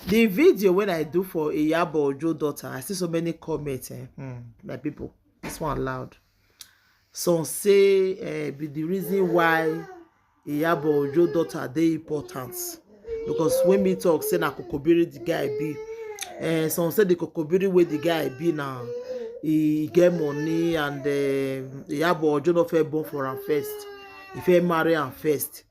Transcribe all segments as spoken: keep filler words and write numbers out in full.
The video wey I do for Iyabo Ojo daughter, I see so many comments, eh? Hmm, my people, this one loud. Some say, eh, be the reason why Iyabo Ojo daughter dey important. Because when me talk, say na kokobiri the guy be. Eh, some say the kokobiri wey the guy be now, he get money and, eh, Iyabo Ojo no fit born for am first. He fit marry am first.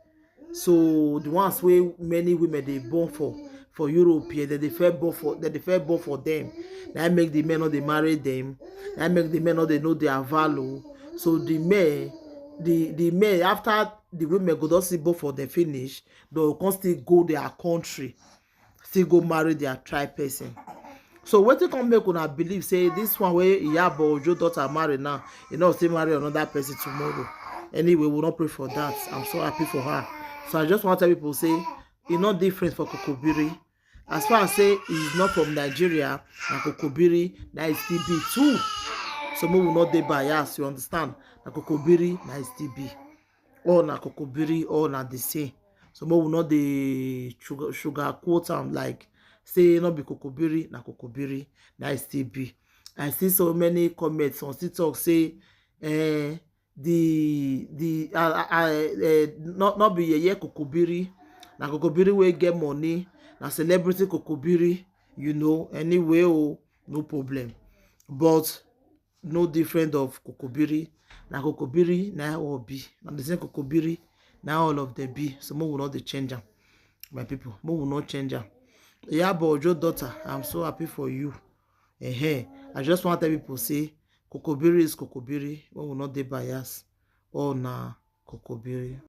So the ones wey many women dey born for, for Europe here, dem dey first born for, dem dey first born for them. Na im make the men no dey marry them. Na im make the men no dey know their value. So the men, the, the men, after the women go don still born for them finish, dem go come still go their country, still go marry their tribe person. So wetin come make una believe say this one wey Iyabo Ojo daughter marry now, e no still marry another person tomorrow? Anyway, we no pray for that. I'm so happy for her. So I just want to tell people say e no different for Kokobiri. As far as say he's not from Nigeria, na Kokobiri na e still be too. So make we no dey bias, you understand? Na Kokobiri na e still be. All na Kokobiri, all na the same. So make we no dey sugar, sugar quote am like say no be Kokobiri, na Kokobiri na e still be. I see so many comments on TikTok say, eh, the, the, uh, uh, uh, uh, not, not be yeye Kokobiri, na Kokobiri wey get money, na celebrity Kokobiri, you know, anyway, oh, no problem. But no different of Kokobiri. Na Kokobiri na all be. Na the same Kokobiri na all of them be. So make we no dey change am, my people. Make we no change am. Iyabo Ojo daughter, I'm so happy for you. Eh, I just want tell people say Kokobiri is Kokobiri. Make we no dey bias. All na Kokobiri.